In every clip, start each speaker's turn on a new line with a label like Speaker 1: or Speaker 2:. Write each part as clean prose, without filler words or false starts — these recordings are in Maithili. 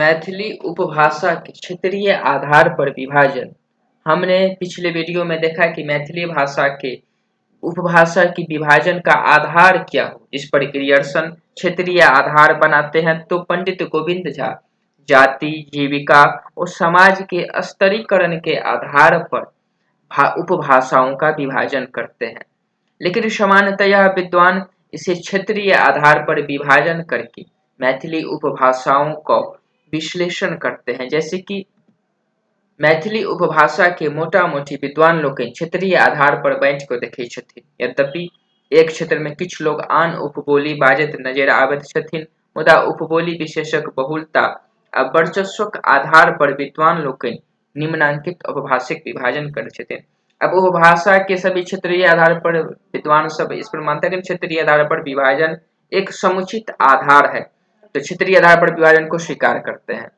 Speaker 1: मैथिली उपभाषा के क्षेत्रीय आधार पर विभाजन। हमने पिछले वीडियो में देखा कि मैथिली भाषा के उपभाषा की विभाजन का आधार क्या हो, इस पर ग्रियर्सन क्षेत्रीय आधार बनाते हैं। तो पंडित गोविंद झा जाति, जीविका और समाज के स्तरीकरण के आधार पर उपभाषाओं का विभाजन करते हैं। लेकिन सामान्यतया विद्वान इसे क्षेत्रीय आधार पर विभाजन करके मैथिली उपभाषाओं को विश्लेषण करते हैं। जैसे कि मैथिली उपभाषा के मोटा मोटी विद्वान लोग क्षेत्रीय आधार पर बाँटि कऽ देखै छथिन। यद्यपि एक क्षेत्र में किछु लोग आन उपबोली बाजैत नजरि आबैत छथिन, मुदा उपबोली विशेषक बहुलता आ वर्चस्वक आधार पर विद्वान लोकनि निम्नांकित उपभाषिक विभाजन करै छथिन। अब उपभाषा के सभी क्षेत्रीय आधार पर विद्वान सब इस पर मानते हैं कि क्षेत्रीय आधार पर विभाजन एक समुचित आधार है, तो क्षेत्रीय आधार पर विभाजन को स्वीकार करते हैं।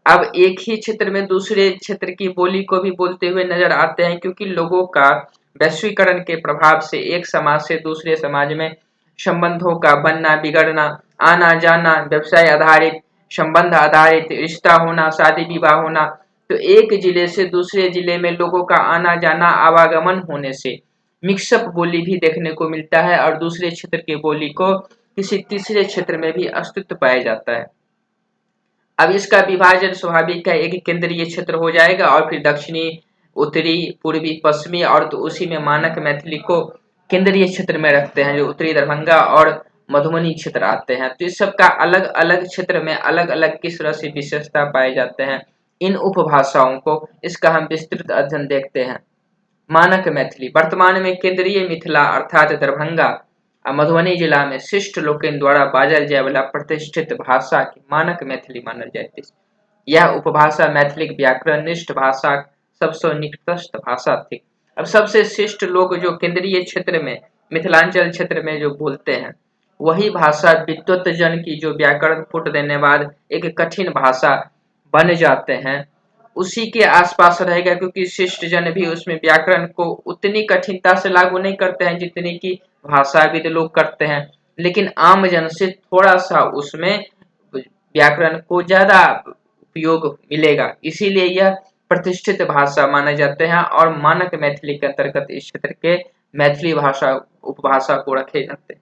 Speaker 1: अब एक ही क्षेत्र में दूसरे क्षेत्र की बोली को भी बोलते हुए नजर आते हैं, क्योंकि लोगों का वैश्वीकरण के प्रभाव से एक समाज से दूसरे समाज में संबंधों का बनना बिगड़ना, आना जाना, व्यवसाय आधारित, संबंध आधारित, रिश्ता होना, शादी विवाह होना, तो एक जिले से दूसरे जिले में लोगों का आना जाना, आवागमन होने से मिक्सअप बोली भी देखने को मिलता है और दूसरे क्षेत्र की बोली को किसी तीसरे क्षेत्र में भी अस्तित्व पाया जाता है। अब इसका विभाजन स्वाभाविक है, एक केंद्रीय क्षेत्र हो जाएगा और फिर दक्षिणी, उत्तरी, पूर्वी, पश्चिमी, और तो उसी में मानक मैथिली को केंद्रीय क्षेत्र में रखते हैं, जो उत्तरी दरभंगा और मधुबनी क्षेत्र आते हैं। तो इस सब का अलग-अलग क्षेत्र में अलग-अलग किस तरह से विशेषता पाए जाते हैं इन उपभाषाओं को, इसका हम विस्तृत अध्ययन देखते हैं। मानक मैथिली वर्तमान में केंद्रीय मिथिला अर्थात दरभंगा आ मधुबनी जिला में शिष्ट लोकनि द्वारा बाजल जाय वाला प्रतिष्ठित भाषा के मानक मैथिली मानल जाइत अछि। यह उपभाषा मैथिलीक व्याकरणनिष्ठ भाषा सबसँ निकटस्थ भाषा थिक। अब सबसे शिष्ट लोग जो केंद्रीय क्षेत्र में, मिथिलांचल क्षेत्र में जो बोलते हैं, वही भाषा विद्वत जन की जो व्याकरण पुट देने बाद एक कठिन भाषा बन जाते हैं, उसी के आसपास रहेगा, क्योंकि शिष्ट जन भी उसमें व्याकरण को उतनी कठिनता से लागू नहीं करते हैं जितनी की भाषाविद लोग करते हैं, लेकिन आम जन से थोड़ा सा उसमें व्याकरण को ज्यादा उपयोग मिलेगा, इसीलिए यह प्रतिष्ठित भाषा माने जाते हैं और मानक मैथिली के अंतर्गत इस क्षेत्र के मैथिली भाषा उपभाषा को रखे जाते हैं।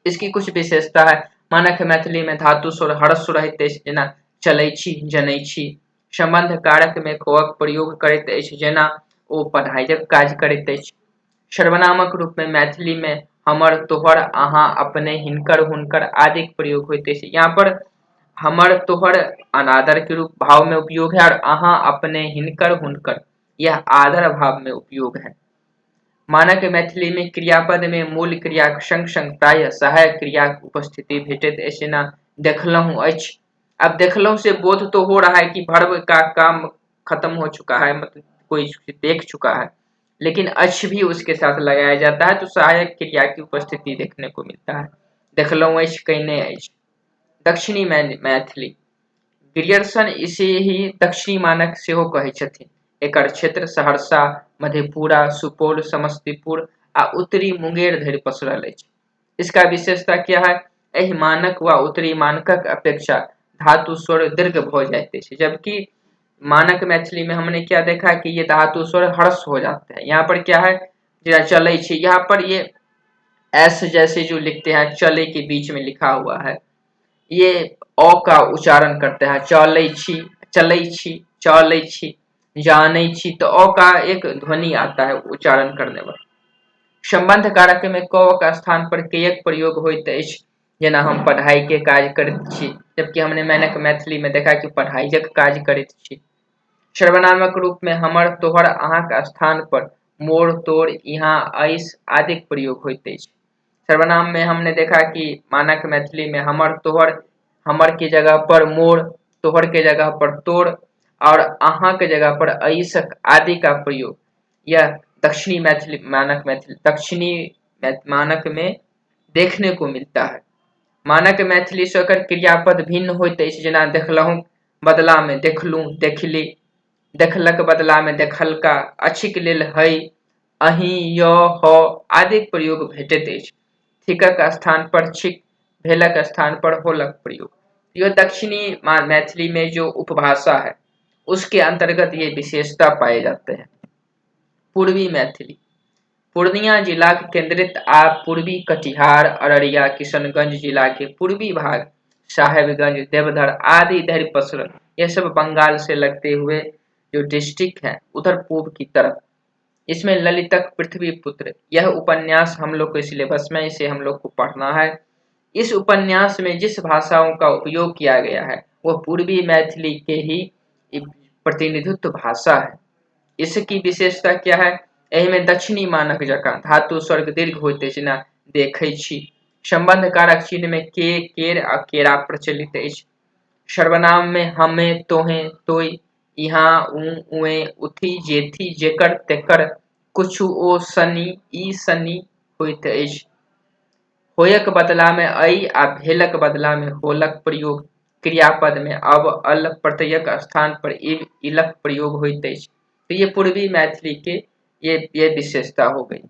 Speaker 1: इसकी कुछ विशेषता है। मानक मैथिली में धातु स्वर ह्रस्व रहैत अछि, जेना चलै छी, जनै छी। संबंध कारक में कोक प्रयोग करैत अछि, जेना ओ पढ़ाइक काज करैत अछि। सर्वनामक रूप में मैथिली में हमर, तोहर, अहाँ, अपने, हिनकर, हुनकर आदिक प्रयोग होइत अछि। यहाँ पर हमर, तोहर अनादर के रूप भाव में उपयोग है और अहाँ, अपने, हिनकर, हुनकर यह आदर भाव में उपयोग है। मानक मैथिली में क्रियापद में मूल क्रिया संग संग प्रायः सहायक क्रिया उपस्थिति भेटैत अछि, जेना देखलहुँ अछि। अब देखलहुँ से बोध तो हो रहा है कि भर्ब का काम खत्म हो चुका है, मतलब कोई देख चुका है, लेकिन अछि भी उसके साथ लगाया जाता है, तो सहायक क्रिया की उपस्थिति देखने को मिलता है। देखलहुँ अछि, कयने अछि। दक्षिणी मैथिली ग्रियर्सन इसे ही दक्षिणी मानक सेहो कहै छथिन। एकर क्षेत्र सहरसा, मधेपुरा, सुपौल, समस्तीपुर आ उत्तरी मुंगेर धरि पसरल अछि। इसका विशेषता क्या है? एहि मानक वा उत्तरी मानकक अपेक्षा धातु स्वर दीर्घ भऽ जाइत अछि, जबकि मानक मैथिली में हमने क्या देखा कि ये धातु स्वर ह्रस्व हो जाते हैं। यहाँ पर क्या है, चलै छी, यहाँ पर ये एस जैसे जो लिखते हैं चले के बीच में लिखा हुआ है, ये अ का उच्चारण करते हैं, चलै छी, चलै छी, चलै छी, जानै छी, तो अ का एक ध्वनि आता है उच्चारण करने पर। संबंध कारक में क का स्थान पर केयक प्रयोग होइत अछि, जेना हम पढ़ाई के काज करैत छी, जबकि हमने मानक मैथिली में देखा कि पढ़ाइक काज करैत छी। सर्वनामक रूप में हमर, तोहर, अहाँक स्थान पर मोर, तोर, इहाँ, ऐस आदिक प्रयोग होइत अछि। सर्वनाम में हमने देखा कि मानक मैथिली में हमर, तोहर, हमर के जगह पर मोर, तोहर के जगह पर तोर और अहाँ के जगह पर ऐस आदि का प्रयोग यह दक्षिणी मैथिली मानक मैथिली दक्षिणी मानक में देखने को मिलता है। मानक मैथिली से एकर क्रियापद भिन्न होइत अछि, जेना देखलहुँ बदला में देखलहुँ, देखली, देखलक बदला में देखलका, अछिक लेल है, अहीं, य, ह आदिक प्रयोग भेटैत अछि। थिकक स्थान पर छिक, भेलक स्थान पर होलक प्रयोग। यह दक्षिणी मैथिली में जो उपभाषा है उसके अंतर्गत ये विशेषता पाए जाते हैं। पूर्वी मैथिली पूर्णिया जिला के केंद्रित आ पूर्वी कटिहार, अररिया, किशनगंज जिला के पूर्वी भाग, साहेबगंज, देवधर आदि धरि पसरल, यह सब बंगाल से लगते हुए जो डिस्ट्रिक्ट है उधर पूर्व की तरफ। इसमें ललितक पृथ्वी पुत्र यह उपन्यास हम लोग के सिलेबस में, इसे हम लोग को पढ़ना है। इस उपन्यास में जिस भाषाओं का उपयोग किया गया है वह पूर्वी मैथिली के ही प्रतिनिधित्व भाषा है। इसकी विशेषता क्या है? एहिमे दक्षिणी मानक जकाँ धातु स्वर्ग दीर्घ होइत अछि, जेना देखै छी। संबंध कारक चिन्ह में के, केर आ केरा प्रचलित अछि। सर्वनाम में हमे, तोहे, तोय, इहाँ, ऊ, उए, उथी, जेथी, जेकर, तेकर, कुछु, ओ, सनी, ई, सनी होइत अछि। होयक बदला में ऐ आ भेलक बदला में होलक प्रयोग। क्रियापद में अब, अल प्रत्ययक स्थान पर इव, इलक प्रयोग होइत अछि। तो ये पूर्वी मैथिली के ये विशेषता हो गई।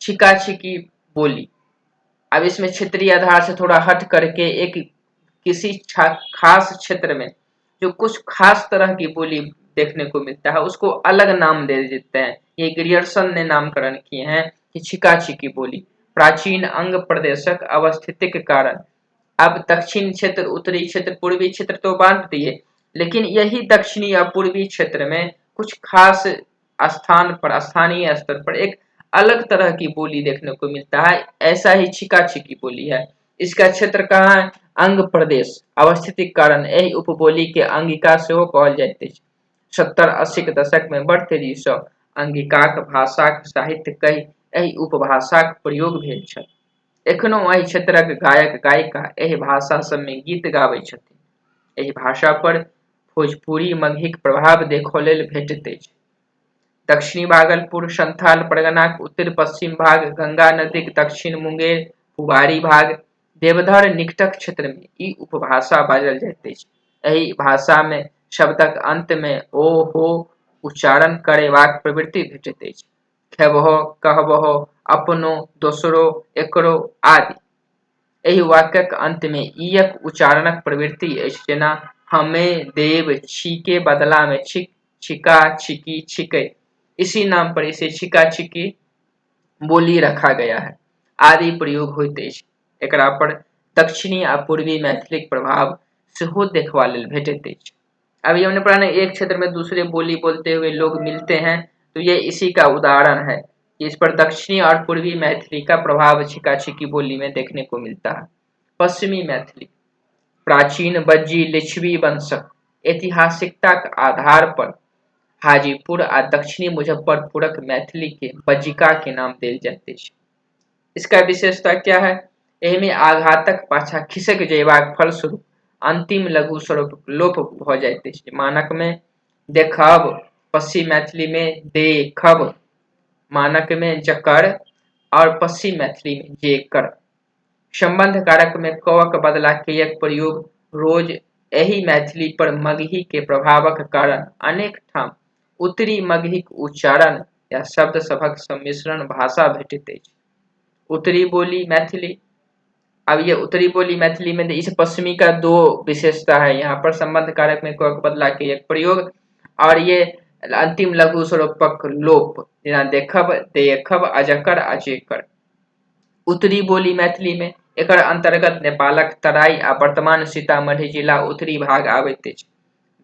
Speaker 1: छिका छिकी बोली, अब इसमें क्षेत्रीय आधार से थोड़ा हट करके एक किसी खास क्षेत्र में जो कुछ खास तरह की बोली देखने को मिलता है उसको अलग नाम दे देते हैं। ये ग्रियर्सन ने नामकरण किए हैं कि छिका छिकी बोली। प्राचीन अंग प्रदेशक अवस्थिति के कारण अब दक्षिण क्षेत्र, उत्तरी क्षेत्र, पूर्वी क्षेत्र तो बांट दिए, लेकिन यही दक्षिणी और पूर्वी क्षेत्र में कुछ खास स्थान पर, स्थानीय स्तर पर एक अलग तरह की बोली देखने को मिलता है। ऐसा ही छिका छिकी बोली है। इसका क्षेत्र कहाँ है? अंग प्रदेश अवस्थिति के कारण एहि उपबोली के अंगिका सेहो कहल जाइत अछि। 70-80 के दशक में बड़ तेजी सँ अंगिकाक भाषाक साहित्य कहि एहि उपभाषाक प्रयोग भेल छल। एखनो एहि क्षेत्रक गायक गायिका एहि भाषा सब में गीत गाबै छथिन। एहि भाषा पर भोजपुरी मगहीक प्रभाव देखऽ लेल भेटैत अछि। दक्षिणी भागलपुर, संथाल परगनाक उत्तर पश्चिम भाग, गंगा नदीक दक्षिण मुंगेर, पुबारी भाग, देवधर निकटक क्षेत्र में ई उपभाषा बाजल जाइत अछि। एहि भाषा में शब्दक अंत में ओ, हो उच्चारण करेबाक प्रवृत्ति भेटैत अछि। खेबहो, कहबहो, अपनो, दोसरो, एकरो आदि। एहि वाक्यक अंत में ईयक उच्चारणक प्रवृत्ति अछि, जेना हमे, देव, छी के बदला में छिक, छिका, छिकी, छिकै। इसी नाम पर इसे छिका छिकी बोली रखा गया है। आदि प्रयोग होइत अछि। एकरा पर दक्षिणी आ पूर्वी मैथिलीक प्रभाव सेहो देखबा लेल भेटैत अछि। अभी हमने पढ़ा ना, एक क्षेत्र में दूसरे बोली बोलते हुए लोग मिलते हैं, तो ये इसी का उदाहरण है कि इस पर दक्षिणी और पूर्वी मैथिली का प्रभाव छिका छिकी बोली में देखने को मिलता है। पश्चिमी मैथिली प्राचीन बज्जी लिच्छवी वंशक ऐतिहासिकताक आधार पर हाजीपुर आ दक्षिणी मुजफ्फरपुरक मैथिली के बज्जिका के नाम देल जाइत अछि। इसका विशेषता क्या है? एहिमे आघातक पाछा खिसक जयबाक फलस्वरूप अंतिम लघु स्वरूप लोप भऽ जाइत अछि। मानक में देखब, पश्चिम मैथिली में देखब, मानक में जकर और पश्चिम मैथिली में जेकर। संबंध कारक में कक बदला केयक प्रयोग रोज एहि मैथिली पर मगही के प्रभावक कारण अनेक ठाम उत्तरी मगहीक उच्चारण या शब्द सभक सम्मिश्रण भाषा भेटैत अछि। उत्तरी बोली मैथिली, अब ये उत्तरी बोली मैथिली में इस पश्चिमी का दो विशेषता है। यहाँ पर संबंध कारक में क के बदला के एक प्रयोग और ये अंतिम लघु स्वरूपक लोप, जेना देखब, देखब, अजकर, अजेकर। उत्तरी बोली मैथिली में एकर अंतर्गत नेपालक तराई आ वर्तमान सीतामढ़ी जिला उत्तरी भाग आबैत अछि।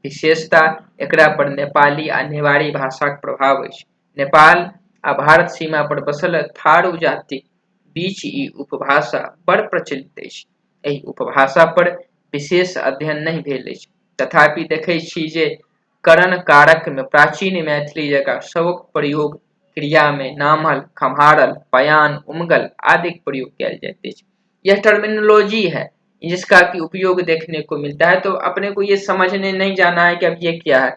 Speaker 1: विशेषता एकरा पर नेपाली आ नेवारी भाषाक प्रभाव अछि। नेपाल आ भारत सीमा पर बसल थारू जातिक बीच ई उपभाषा बड़ प्रचलित अछि। एहि उपभाषा पर विशेष अध्ययन नहि भेल अछि, तथापि देखै छी जे करण कारक में प्राचीन मैथिली जकाँ शवक प्रयोग क्रिया में नामल, खम्हारल, पयान, उमगल आदि प्रयोग कयल जाइत अछि। यह टर्मिनोलॉजी है जिसका कि उपयोग देखने को मिलता है, तो अपने को ये समझने नहीं जाना है कि अब ये क्या है,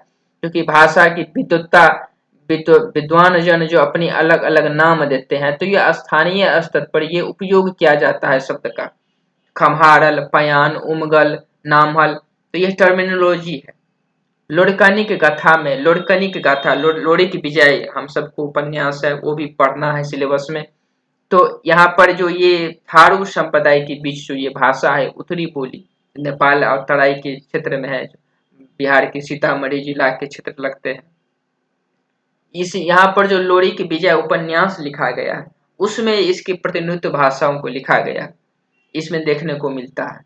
Speaker 1: क्योंकि भाषा की विद्वत्ता विद्वान जन जो अपनी अलग अलग नाम देते हैं, तो ये स्थानीय स्तर पर ये उपयोग किया जाता है शब्द का। खम्हारल, पयान, उमगल, नामहल, तो ये टर्मिनोलॉजी है। लोरिकनिक गाथा में, लोरिकनिक गाथा, लोरिक विजय हम सबको उपन्यास है, वो भी पढ़ना है सिलेबस में। तो तो यहाँ पर जो ये थारू संप्रदाय के बीच जो ये भाषा है उत्तरी बोली, नेपाल और तराई के क्षेत्र में है, बिहार के सीतामढ़ी जिला के क्षेत्र लगते हैं। इस यहाँ पर जो लोरिक विजय उपन्यास लिखा गया है उसमें इसके प्रतिनिधित्व भाषाओं को लिखा गया है, इसमें देखने को मिलता है।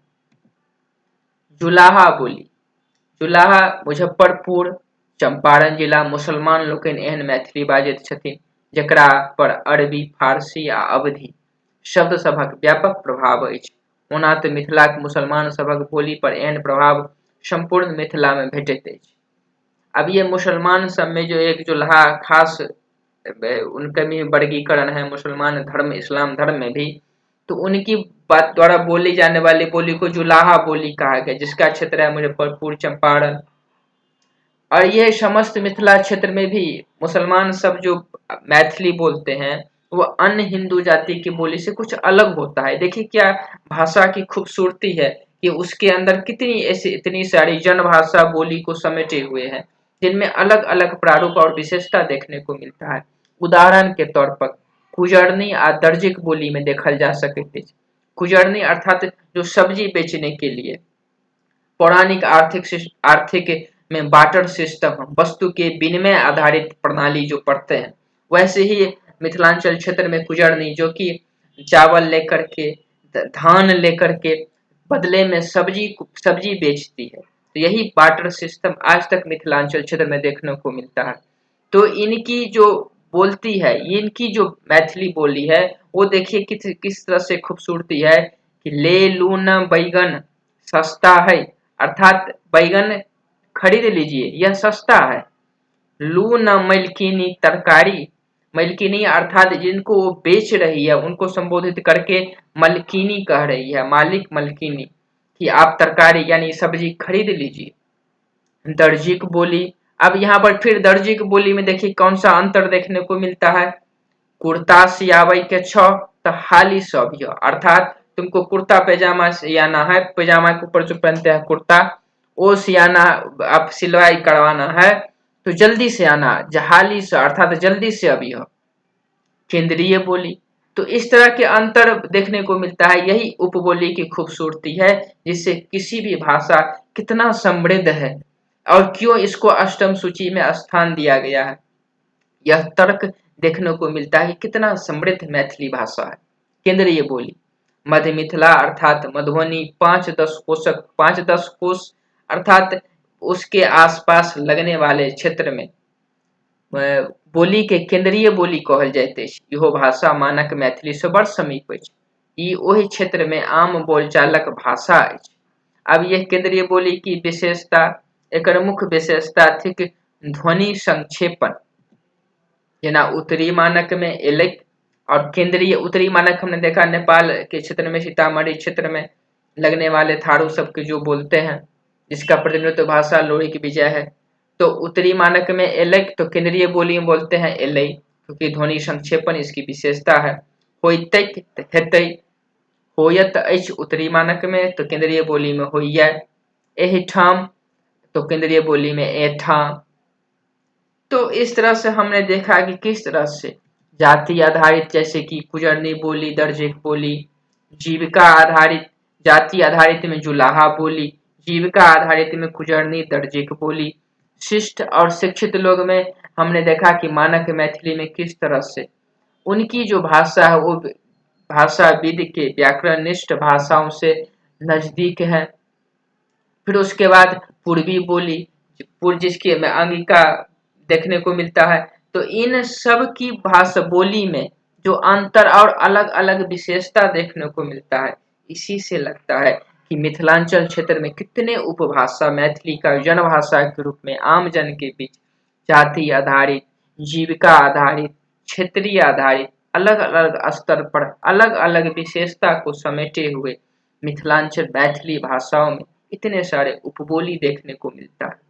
Speaker 1: जुलाहा बोली, जुलाहा मुजफ्फरपुर चंपारण जिला मुसलमान लोकनि एहन मैथिली बाजैत छथिन जकरा पर अरबी, फारसी आ अवधी शब्द सभक व्यापक प्रभाव अछि। ओना तऽ मिथिलाक मुसलमान सभक बोली पर एहन प्रभाव संपूर्ण मिथिला में भेटैत अछि। अब ये मुसलमान सब में जो एक जुलाहा खास उनके भी वर्गीकरण है मुसलमान धर्म, इस्लाम धर्म में भी, तो उनकी बात द्वारा बोली जाने वाली बोली को जुलाहा बोली कहा गया, जिसका क्षेत्र है मुजफ्फरपुर, चंपारण। और ये समस्त मिथिला क्षेत्र में भी मुसलमान सब जो मैथिली बोलते हैं वो अन्य हिंदू जाति की बोली से कुछ अलग होता है। देखिए क्या भाषा की खूबसूरती है कि उसके अंदर कितनी ऐसी इतनी सारी जनभाषा बोली को समेटे हुए हैं, जिनमें अलग अलग प्रारूप और विशेषता देखने को मिलता है। उदाहरण के तौर पर कुजरनी आ दर्जिक बोली में देखल जा सकैत अछि। कुजरनी अर्थात जो सब्जी बेचने के लिए पौराणिक आर्थिक में बार्टर सिस्टम, वस्तु के विनिमय आधारित प्रणाली जो पढ़ते हैं, वैसे ही मिथिलांचल क्षेत्र में कुजरनी जो कि चावल लेकर के, धान लेकर के बदले में सब्जी बेचती है। तो यही बार्टर सिस्टम आज तक मिथिलांचल क्षेत्र में देखने को मिलता है। तो इनकी जो बोलती है, इनकी जो मैथिली बोली है वो देखिए किस तरह से खूबसूरती है कि ले लू न बैगन सस्ता है, अर्थात बैगन खरीद लीजिए यह सस्ता है। लू न मलकिनी तरकारी, मलकिनी अर्थात जिनको वो बेच रही है उनको संबोधित करके मलकिनी कह रही है, मालिक मलकिनी, कि आप तरकारी यानी सब्जी खरीद लीजिए। दर्जिक बोली, अब यहाँ पर फिर दर्जिक बोली में देखिए कौन सा अंतर देखने को मिलता है। कुर्ता सियाबै के छ तो हाली सब, अर्थात तुमको कुर्ता पैजामा सियाना है, पैजामा के ऊपर जो पहनते हैं कुर्ता वो सियाना, आप सिलवाई करवाना है तो जल्दी से आना, हाली से अर्थात जल्दी से अभी हो। केंद्रीय बोली, तो इस तरह के अंतर देखने को मिलता है। यही उपबोली की खूबसूरती है, जिससे किसी भी भाषा कितना समृद्ध है और क्यों इसको अष्टम सूची में स्थान दिया गया है, यह तर्क देखने को मिलता है कि कितना समृद्ध मैथिली भाषा है। केंद्रीय बोली, मध्य मिथिला अर्थात मधुबनी 5-10 कोशक, 5-10 कोश अर्थात उसके आसपास लगने वाले क्षेत्र में बोली के केंद्रीय बोली कहल जाइत अछि। इहो भाषा मानक मैथिली से बड़ समीप अछि। ई ओहि क्षेत्र में आम बोलचालक भाषा अछि। अब यह केंद्रीय बोली की विशेषता, एकर मुख्य विशेषता थिक ध्वनि संक्षेपण। जेना उत्तरी मानक में एलैक और केंद्रीय उत्तरी मानक हमने देखा नेपाल के क्षेत्र में, सीतामढ़ी क्षेत्र में लगने वाले थारू सबके जो बोलते हैं, जिसका प्रतिनिधित्व भाषा लोरी की विजय है। तो उत्तरी मानक में एलैक तो केंद्रीय बोली में बोलते हैं एलई, क्योंकि ध्वनि संक्षेपण इसकी विशेषता है। होइतैक हेतै, होयत अछि उत्तरी मानक में तो केंद्रीय बोली में होइए। एहिठाम तो केंद्रीय बोली में एठाम। तो इस तरह से हमने देखा कि किस तरह से जाति आधारित जैसे कि कुजरनी बोली, दर्जिक बोली, जीविका आधारित, जाति आधारित में जुलाहा बोली, जीविका आधारित में कुजरनी, दर्जिक बोली, शिष्ट और शिक्षित लोग में हमने देखा कि मानक मैथिली में किस तरह से उनकी जो भाषा है वो भाषाविद के व्याकरणनिष्ठ भाषाओं से नजदीक है। फिर उसके बाद पूर्वी बोली, पूर्व जिसके में अंगिका देखने को मिलता है। तो इन सब की भाषा बोली में जो अंतर और अलग अलग विशेषता देखने को मिलता है, इसी से लगता है कि मिथिलांचल क्षेत्र में कितने उपभाषा मैथिली का जनभाषा के रूप में आम जन के बीच जाति आधारित, जीविका आधारित, क्षेत्रीय आधारित अलग अलग स्तर पर अलग अलग विशेषता को समेटे हुए मिथिलांचल मैथिली भाषाओं में इतने सारे उपबोली देखने को मिलता है।